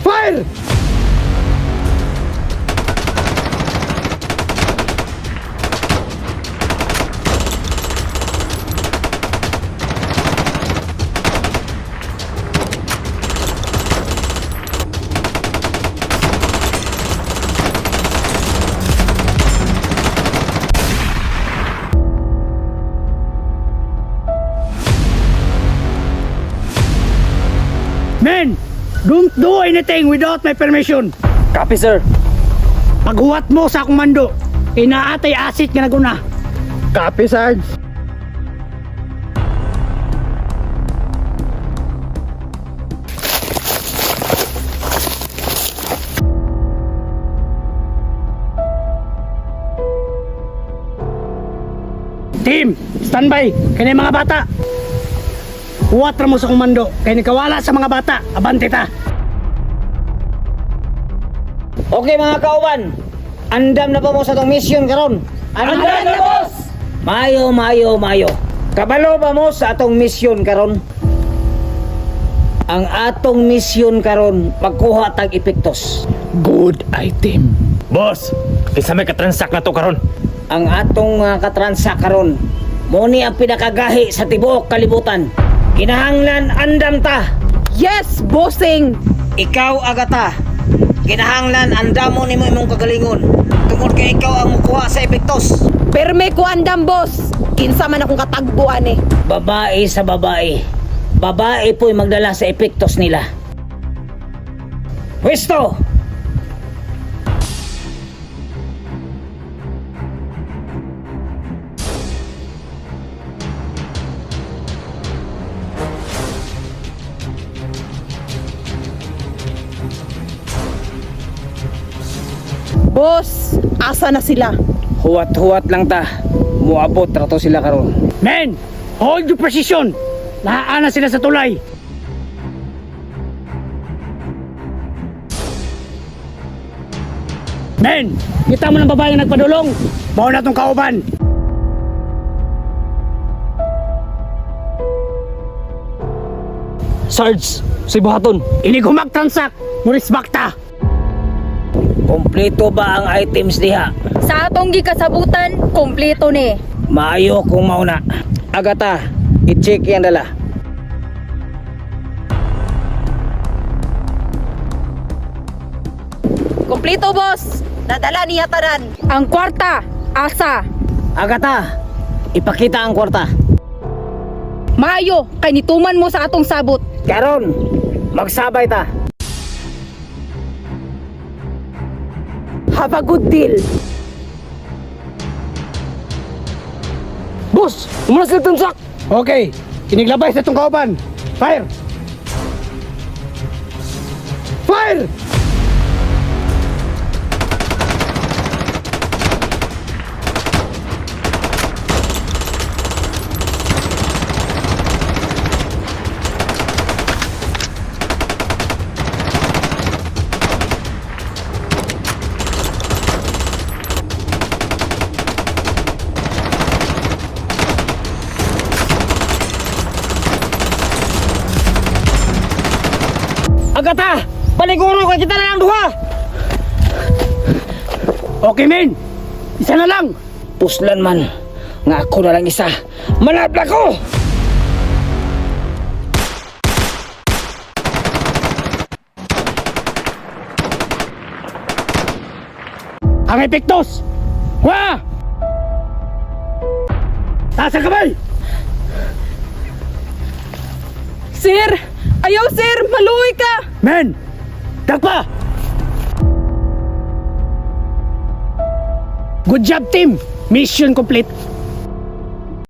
Fire! Men, don't do anything without my permission. Copy, sir. Paghuwat mo sa akong mando, inaatay asit nga naguna. Copy, Sarge. Team, standby. Kini mga bata. Huwat ra mo sa akong mando, kay nikawala sa mga bata. Abante ta. Okay mga kauban, andam na pa mo sa tong mission karon. Andam na, boss! Mayo, mayo, mayo. Kabalo ba mo sa atong mission karon? Ang atong mission karon pagkuha tag epektos. Good item. Boss, kinsa may katransak na to karon? Ang atong mga katransak karon, mo ni ang pinakagahi sa tibuok kalibutan. Kinahanglan andam ta. Yes, bossing! Ikaw Agata, kinahanglan andamo nimo imong kagalingon. Tungod kay ikaw ang mukuha sa epektos. Perme ko andam, boss! Kinsa man akong katagbuan eh. Babae sa babae. Babae po'y magdala sa epektos nila. Pwesto! Boss, asa na sila? Huwat-huwat lang ta. Muabot ra to sila karon. Men, hold your precision. Naana sila sa tulay. Men, kita mo ng babae nga nagpadulong. Mao na tong kauban. Sarge, si buhaton. Inig humag-transact, murisbak ta. Kompleto ba ang items diha? Sa atong gikasabutan, kompleto ni. Maayo kung mauna. Agata, i-check yang dala. Kompleto, boss! Nadala niya tanan. Ang kwarta, asa. Agata, ipakita ang kwarta. Maayo, kay nituman mo sa atong sabot. Karon, magsabay ta. Have a good deal. Boss, umuna sila transak. Okay, iniglabay sa tong kauban. Fire! Fire! Agata, paliguro kay kita na lang duha. Okay, men. Isa na lang. Puslan man, nga ako na lang isa. Manabla ko! Ang epektos! Kuha! Taas ang kamay! Sir! Ayaw, sir! Maluwi ka! Men! Dagpa! Good job, team! Mission complete!